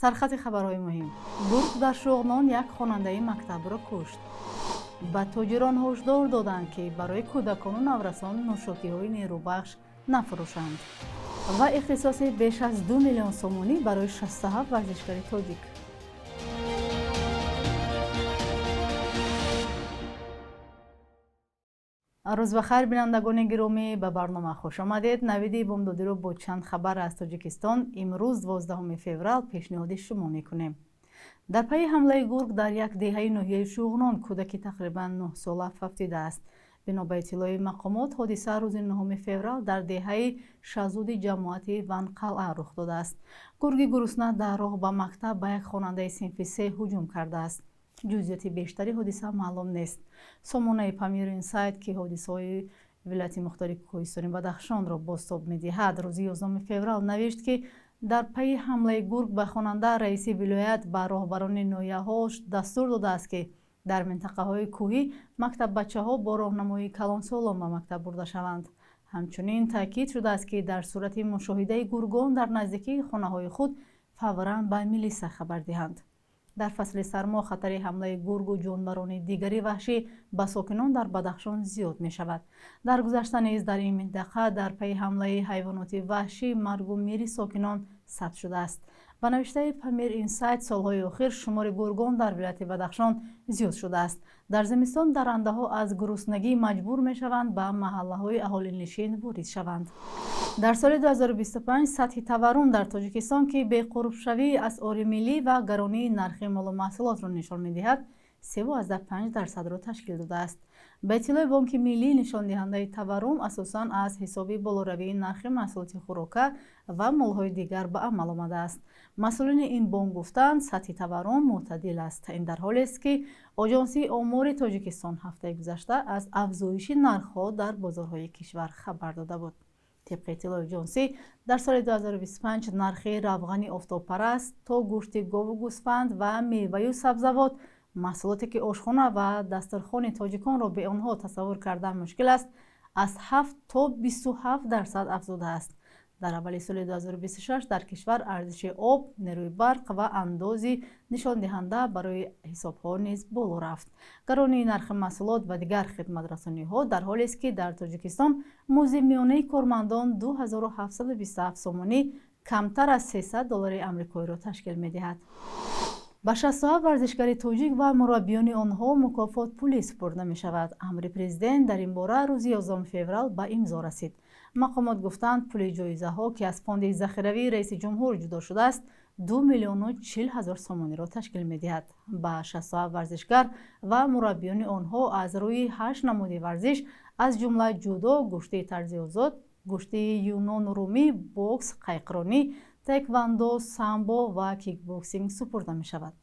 Сархати хабарҳои муҳим: гург дар Шуғнон як хонандаи мактабро кушт. Ба тоҷирон ҳушдор доданд, ки барои кӯдакону наврасон нӯшокиҳои нерӯбахш нафурӯшанд, ва ихтисоси беш аз 2 миллион сомонӣ барои 67 варзишгари тоҷик. Рӯз ба хайр, бинандагони гиромӣ, ба барнома хуш омадед. Навиди бомдодиро бо чанд хабар аз Тоҷикистон имрӯз, 12 феврал, пешниҳоди шумо мекунем. Дар пайи ҳамлаи гург дар як деҳаи ноҳияи Шуғнон кӯдаки тақрибан 9-сола фавтидааст. Бино ба иттилои мақомот, ҳодиса рӯзи 9 феврал дар деҳаи Шазуди ҷамоати Ванқалъа рух додааст. Гурги гурусна дар роҳ ба мактаб ба як хонандаи синфи се ҳуҷум кардааст. Ҷузъиёти бештари ҳодиса маълум нест. Сомонаи Памир Инсайт, ки ҳодисаҳои вилояти мухтори Кӯҳистони Бадахшонро бозтоб медиҳад, рӯзи 11 феврал навишт, ки дар пайи ҳамлаи гург ба хонанда раиси вилоят ба роҳбарони ноҳияҳо дастур додааст, ки дар минтақаҳои кӯҳӣ мактаббачаҳо бо роҳнамоии калонсолон ба мактаб бурда шаванд. Ҳамчунин таъкид шудааст, ки дар сурати мушоҳидаи гургон дар наздикии хонаҳои худ фавран ба милиса хабар диҳанд. Дар фасли сармо хатари ҳамлаи гургу ҷонварони дигари ваҳшӣ ба сокинон дар Бадахшон зиёд мешавад. Дар гузашта низ дар ин минтақа дар пайи ҳамлаи ҳайвоноти ваҳшӣ маргу мири сокинон сабт шудааст. Ба навиштаи Памир Инсайт, солҳои охир шумори гургон дар вилояти Бадахшон зиёд шудааст. Дар зимистон дарандаҳо аз гуруснагӣ маҷбур мешаванд ба маҳаллаҳои аҳолинишин ворид шаванд. Дар соли 2025 сатҳи таваррум дар Тоҷикистон, ки беқурбшавии асъори миллӣ ва гаронии нархи молу маҳсулотро нишон медиҳад, 3,5 дарсадро ташкил додааст. Ба иттилои Бонки Миллӣ, нишондиҳандаи таваррум асосан аз ҳисоби болоравии нархи маҳсулоти хӯрока ва молҳои дигар ба амал омадааст. Масъулини ин бонк гуфтанд, сатҳи таваррум мӯътадил аст. Ин дар ҳолест, ки Оҷонсии омори Тоҷикистон ҳафтаи гузашта аз афзоиши нархҳо дар бозорҳои кишвар хабар дода буд. Тибқи иттилои оҷонсӣ, дар соли 2025 нархи равғани офтобпараст то гӯшти гову гӯсфанд ва меваю сабзавот, маҳсулоте ки ошхона ва дастархони тоҷиконро бе онҳо тасаввур кардан мушкил аст, аз 7 то 27% афзудааст. Дар аввали соли 2026 дар кишвар арзиши об, нерӯи барқ ва андози нишондиҳанда барои ҳисобҳо низ боло рафт. Гаронии нархи маҳсулот ва дигар хидматрасониҳо дар ҳолест, ки дар Тоҷикистон музди миёнаи кормандон 2727 сомонӣ, камтар аз 300 доллари амрикоиро ташкил медиҳад. Ба 67 варзишгари тоҷик ва мураббиёни онҳо мукофот пулӣ супурда мешавад. Амри президент дар ин бора рӯзи 11 феврал ба имзо расид. Мақомот гуфтанд, пули ҷоизаҳо, ки аз фонди захиравии раиси ҷумҳур ҷудо шудааст, 2 миллиону 40 ҳазор сомониро ташкил медиҳад. Ба 67 варзишгар ва мураббиёни онҳо аз рӯи ҳашт намуди варзиш, аз ҷумла ҷудо, гӯштии тарзи озод, гӯштии юнону румӣ, бокс, қайқронӣ, таеквандо, самбо ва кикбоксинг супурда мешавад.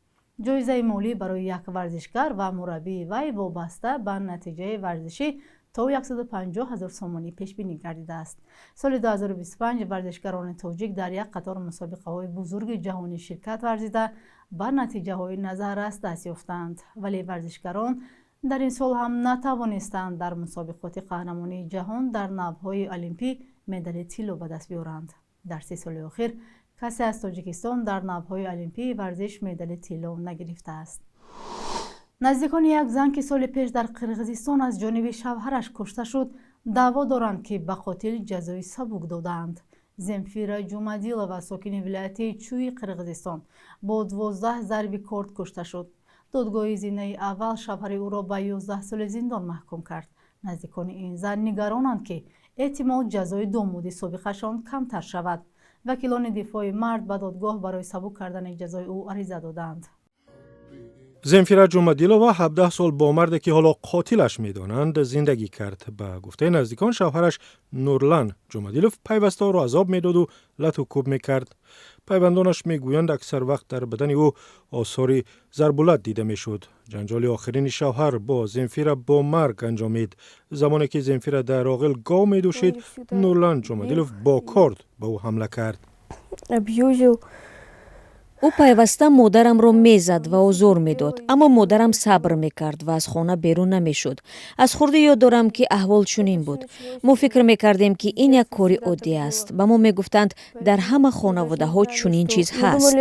Ҷоизаи молӣ барои як варзишгар ва мураббии вай вобаста ба натиҷаи варзишӣ то 150 ҳазор сомонӣ пешбинӣ гардидааст. Соли 2025 варзишгарони тоҷик дар як қатор мусобиқаҳои бузурги ҷаҳонӣ ширкат варзида, ба натиҷаҳои назаррас даст ёфтанд, вале варзишгарон дар ин сол ҳам натавонистанд дар мусобиқоти қаҳрамонии ҷаҳон дар навъҳои олимпӣ медали тилло ба даст биёранд. Дар 3 соли охир касе аз Тоҷикистон дар навъҳои олимпии варзиш медали тилло нагирифтааст. Наздикони як зан, ки соли пеш дар Қирғизистон аз ҷониби шавҳараш кушта шуд, даъво доранд, ки ба қотил ҷазои сабук додаанд. Земфира Ҷумадилова, сокини вилояти Чӯи Қирғизистон, бо 12 зарби корд кушта шуд. Додгоҳи зинаи аввал шавҳари ӯро ба 11 соли зиндон маҳкум кард. Наздикони ин зан нигаронанд, ки эҳтимол ҷазои домоди собиқашон камтар шавад. Вакилони дифои мард ба додгоҳ барои сабук кардани ҷазои ӯ ариза додаанд. Земфира Ҷумадилова 17 сол бо марде, ки ҳоло қотилаш медонанд, зиндагӣ кард. Ба гуфтаи наздикон, шавҳараш Нурлан Ҷумадилов пайваста ӯро азоб медоду лату кӯб мекард. Пайвандонаш мегӯянд, аксар вақт дар бадани ӯ осори зарбулат дида мешуд. Ҷанҷоли охирини шавҳар бо Земфира бо марг анҷомид. Замоне ки Земфира дар оғил гов медӯшид, Нурлан Ҷумадилов бо корд ба ӯ ҳамла кард. Абьюзил. Ӯ пайваста модарамро мезад ва озор медод, аммо модарам сабр мекард ва аз хона берун намешуд. Аз хурдӣ ёд дорам, ки аҳвол чунин буд. Мо фикр мекардем, ки ин як кори оддӣ аст. Ба мо мегуфтанд, дар ҳама хонаводаҳо чунин чиз ҳаст.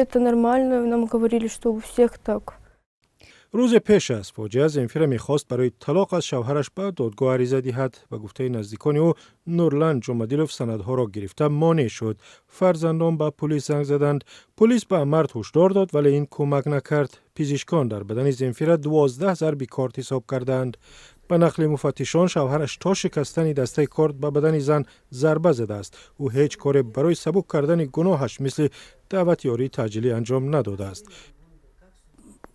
Рӯзе пеш аз фоҷиа Земфира мехост барои талоқ аз шавҳараш ба додгоҳ ариза диҳад. Ба гуфтаи наздикони ӯ, Нурлан Ҷумадилов санадҳоро гирифта монеъ шуд. Фарзандон ба пулис занг заданд. Пулис ба мард ҳушдор дод, вале ин кӯмак накард. Пизишкон дар бадани Земфира 12 зарби корд ҳисоб кардаанд. Ба нақли муфаттишон, шавҳараш то шикастани дастаи корд ба бадани зан зарба задааст. Ӯ ҳеҷ коре барои сабук кардани гуноҳаш, мисли даъвати ёрии таъҷилӣ, анҷом надодааст.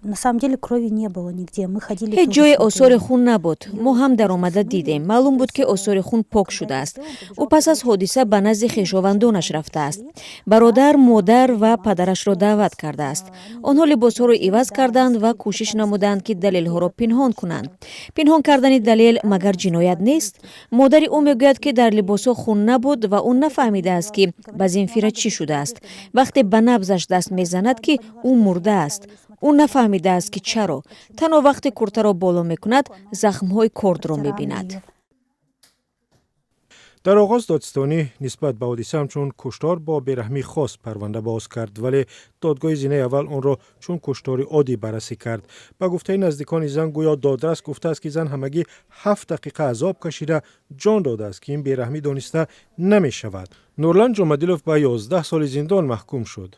На самом деле крови не было нигде. Мы ходили. Ҳеҷ ҷое осори хун набуд. Мо ҳам даромада дидем. Маълум буд, ки осори хун пок шудааст. Ӯ пас аз ҳодиса ба назди хешовандонаш рафтааст. Бародар, модар ва падарашро даъват кардааст. Онҳо либосҳоро иваз карданд ва кӯшиш намуданд, ки далелҳоро пинҳон кунанд. Пинҳон кардани далел магар ҷиноят нест? Модари ӯ мегӯяд, ки дар либосҳо хун набуд ва ӯ нафаҳмидааст, ки ба Земфира чӣ шудааст. Вақте ба набзаш даст мезанад, ки ӯ мурдааст, ӯ нафаҳмидааст, ки чаро. Танҳо вақте куртаро боло мекунад, захмҳои кордро мебинад. Дар оғоз додситонӣ нисбат ба ҳодиса ҳамчун куштор бо бераҳмии хос парванда боз кард, вале додгоҳи зинаи аввал онро чун куштори оддӣ баррасӣ кард. Ба гуфтаи наздикони зан, гӯё додрас гуфтааст, ки зан ҳамагӣ 7 дақиқа азоб кашида ҷон додааст, ки ин бераҳмӣ дониста намешавад. Нурлан Ҷумадилов ба 11 соли зиндон маҳкум шуд.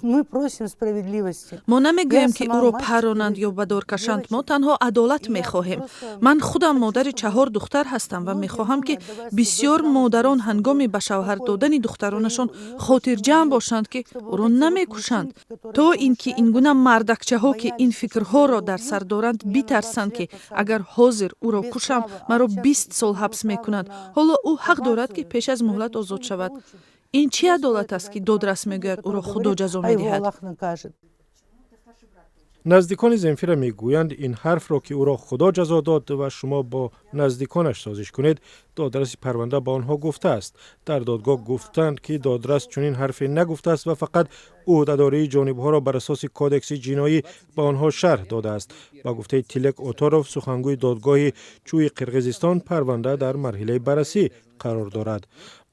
Мы просим справедливости. Мо намегӯем, ки ӯро паронанд ё ба дор кашанд. Мо танҳо адолат мехоҳем. Ман худам модари чаҳор духтар ҳастам ва мехоҳам, ки бисёр модарон ҳангоми ба шавҳар додани духтаронашон хотирҷамъ бошанд, ки ӯро намекушанд, то ин ки ин гуна мардакчаҳо, ки ин фикрҳоро дар сар доранд, битарсанд, ки агар ҳозир ӯро кушам, маро 20 сол ҳабс мекунанд. Ҳоло ӯ ҳақ дорад, ки пеш аз муҳлат озод шавад. Ин чӣ адолат аст, ки додрас мегӯяд, ӯро Худо ҷазо медиҳад? Наздикони Земфира мегӯянд, ин ҳарфро, ки ӯро Худо ҷазо дод ва шумо бо наздиконаш созиш кунед, додраси парванда ба онҳо гуфтааст. Дар додгоҳ гуфтанд, ки додрас чунин ҳарфе нагуфтааст ва фақат ӯҳдадории ҷонибҳоро бар асоси кодекси ҷиноӣ ба онҳо шарҳ додааст. Ба гуфтаи Тилек Оторов, сухангӯи додгоҳи Чӯи Қирғизистон, парванда дар марҳилаи баррасӣ қарор дорад.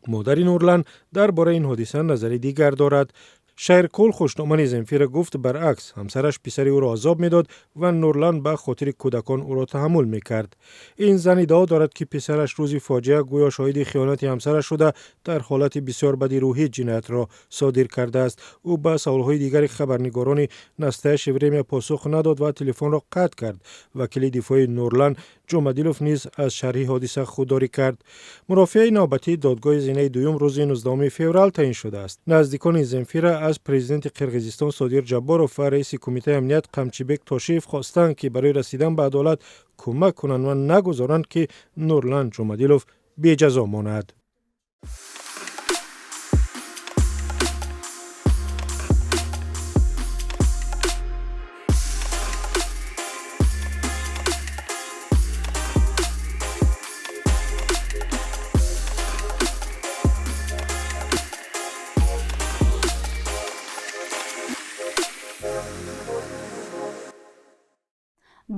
Модари Нурлан дар бораи ин ҳодиса назари дигар дорад. Шайркул, хушномани Земфира, гуфт, баръакс, ҳамсараш писари ӯро азоб медод ва Нурлан ба хотири кӯдакон ӯро таҳаммул мекард. Ин зан иддао дорад, ки писараш рӯзи фоҷиа гӯё шоҳиди хиёнати ҳамсараш шуда, дар ҳолати бисёр бади рӯҳӣ ҷиноятро содир кардааст. Ӯ ба саволҳои дигари хабарнигорони Настоящее время посух надод ва телефонро қатъ кард. Вакили дифои Нурлан Ҷумадилов низ аз шарҳи ҳодиса худдорӣ кард. Мурофиаи навбатии додгоҳи зинаи дуюм рӯзи 19 феврал таъин шудааст. Наздикони Земфира аз президенти Қирғизистон Содир Ҷабборов ва раиси Кумитаи амният Қамчибек Тошиев хостанд, ки барои расидан ба адолат кӯмак кунанд ва нагузоранд, ки Нурлан Ҷумадилов беҷазо монад.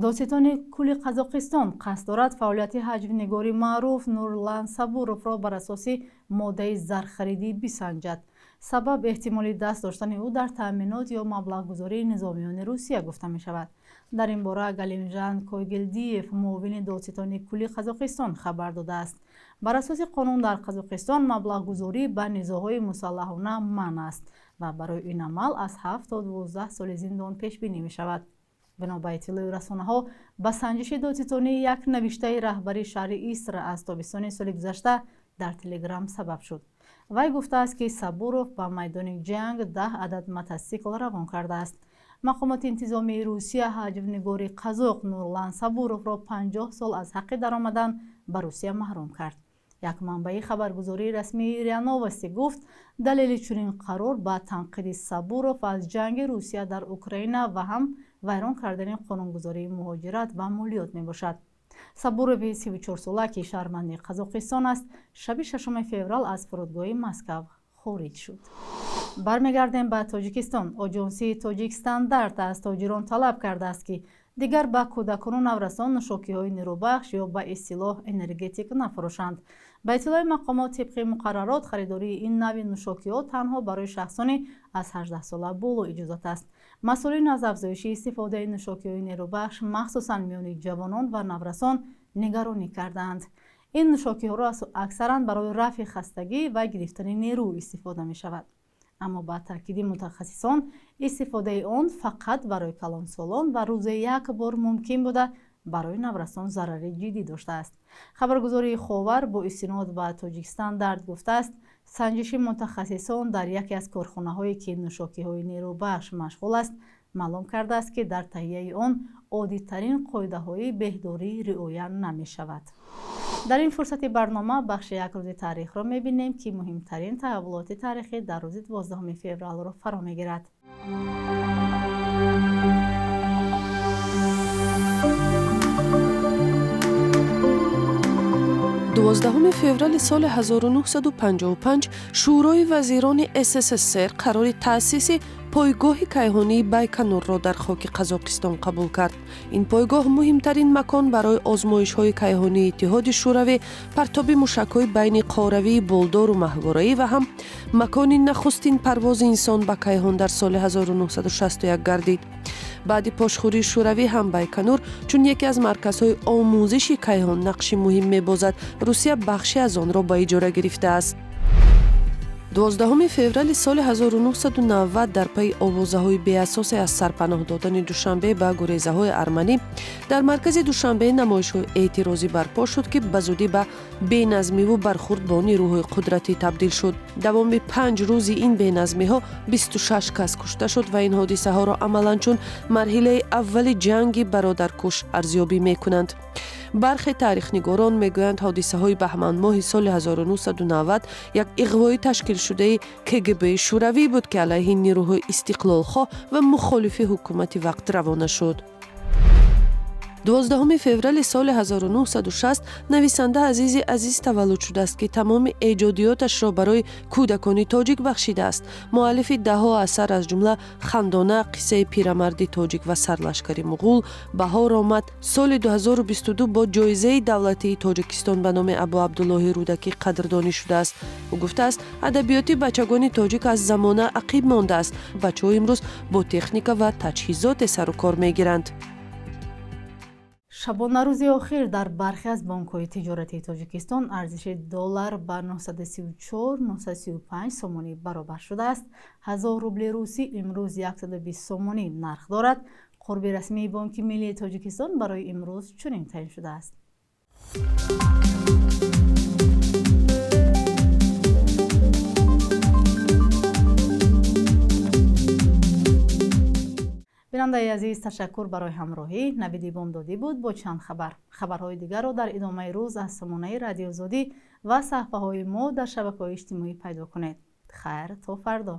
Додситони кулли Қазоқистон қасд дорад фаъолияти ҳаҷвнигори маъруф Нурлан Сабуровро бар асоси моддаи зархаридӣ бисанҷад. Сабаб эҳтимоли даст доштани ӯ дар таъминот ё маблағгузории низомиёни Русия гуфта мешавад. Дар ин бора Галимжан Койгелдиев, муовини додситони кулли Қазоқистон, хабар додааст. Бар асоси қонун, дар Қазоқистон маблағгузорӣ ба низоъҳои мусаллаҳона манъ аст ва барои ин амал аз 7 то 12 соли зиндон пешбинӣ мешавад. Бино ба иттилои расонаҳо, ба санҷиши додситонӣ як навиштаи раҳбари шаҳри Истра аз тобистони соли гузашта дар Телеграм сабаб шуд. Вай гуфтааст, ки Сабуров ба майдони ҷанг 10 адад мотосикл равон кардааст. Мақомоти интизомии Русия ҳаҷвнигори қазоқ Нурлан Сабуровро 50 сол аз ҳаққи даромадан ба Русия маҳрум кард. Як манбаи хабаргузории расмии РИА Новости гуфт, далели чунин қарор ба танқиди Сабуров аз ҷанги Русия дар Украина ва ҳам вайрон кардани қонунгузории муҳоҷират ва молиёт мебошад. Сабурови 34сола, ки шаҳрванди Қазоқистон аст, шаби 6 феврал аз фурудгоҳи Москав хориҷ шуд. Бармегардем ба Тоҷикистон. Оҷонсии Тоҷикстандарт аз тоҷирон талаб кардааст, ки дигар ба кӯдакону наврасон нӯшокиҳои нерӯбахш ё ба истилоҳ энергетик нафурӯшанд. Ба иттилои мақомот, тибқи муқаррарот, харидории ин навъи нӯшокиҳо танҳо барои шахсони аз 18 сола боло иҷозат аст. Масъулин аз афзоиши истифодаи нӯшокиҳои нерӯбахш, махсусан миёни ҷавонон ва наврасон, нигаронӣ кардаанд. Ин нӯшокиҳоро аксаран барои рафъи хастагӣ ва гирифтани нерӯ истифода мешавад, аммо ба таъкиди мутахассисон, истифодаи он фақат барои калонсолон ва рӯзе як бор мумкин буда, барои наврасон зарари ҷиддӣ доштааст. Хабаргузории Ховар бо истинод ба Тоҷикстандарт гуфтааст, санҷиши мутахассисон дар яке аз корхонаҳое, ки нӯшокиҳои нерӯбахш машғул аст, маълум кардааст, ки дар таҳияи он оддитарин қоидаҳои беҳдорӣ риоя намешавад. Дар ин фурсати барнома бахши «Як рӯзи таърихро мебинем, ки муҳимтарин таҳаввулоти таърихӣ дар рӯзи 12 февралро фаро мегирад. 12 феврали соли 1955 Шӯрои вазирони СССР қарори таъсиси пойгоҳи кайҳонии Байконурро дар хоки Қазоқистон қабул кард. Ин пойгоҳ муҳимтарин макон барои озмоишҳои кайҳонии Иттиҳоди Шӯравӣ, партоби мушакҳои байни қоравии болдору маҳвораӣ ва ҳам макони нахустин парвози инсон ба кайҳон дар соли 1961 гардид. Баъди пошхӯрии Шӯравӣ ҳам Байконур чун яке аз марказҳои омӯзиши кайҳон нақши муҳим мебозад. Русия бахше аз онро ба иҷора гирифтааст. 12 феврали соли 1990 дар пайи овозаҳои беасосе аз сарпаноҳ додани Душанбе ба гурезаҳои арманӣ дар маркази Душанбе намоишҳои эътирозӣ барпо шуд, ки ба зудӣ ба беназмиву бархурд бо нерӯҳои қудратӣ табдил шуд. Давоми 5 рӯзи ин беназмиҳо 26 кас кушта шуд ва ин ҳодисаҳоро амалан чун марҳилаи аввали ҷанги бародаркуш арзёбӣ мекунанд. Бархе таърихнигорон мегӯянд, ҳодисаҳои баҳманмоҳи соли 1990 як иғвои ташкилшудаи КГБи Шӯравӣ буд, ки алайҳи нерӯҳои истиқлолхоҳ ва мухолифи ҳукумати вақт равона шуд. 12 феврали соли 1960 нависанда Азизи Азиз таваллуд шудааст, ки тамоми эҷодиёташро барои кӯдакони тоҷик бахшидааст. Муаллифи даҳҳо асар, аз ҷумла «Хандона», «Қиссаи пирамарди тоҷик ва сарлашкари муғул», «Баҳор омад». Соли 2022 бо ҷоизаи давлатии Тоҷикистон ба номи Абу Абдуллоҳи Рӯдакӣ қадрдонӣ шудааст. Ӯ гуфтааст, адабиёти бачагони тоҷик аз замона ақиб мондааст, бачаҳо имрӯз бо техника ва таҷҳизоте сару кор мегиранд. Шабонарӯзи охир дар бархе аз бонкҳои тиҷоратии Тоҷикистон арзиши доллар ба 934 935 сомонӣ баробар шудааст. 1000 рубли русӣ имрӯз 120 сомонӣ нарх дорад. Қурби расмии Бонки миллии Тоҷикистон барои имрӯз чунин таъин шудааст. Бинандаи азиз, ташаккур барои ҳамроҳӣ. Навиди Бомдодӣ буд бо чанд хабар. Хабарҳои дигарро дар идомаи рӯз аз сомонаи Радиозодӣ ва саҳифаҳои мо дар шабакаҳои иҷтимоӣ пайдо кунед. Хайр, то фардо.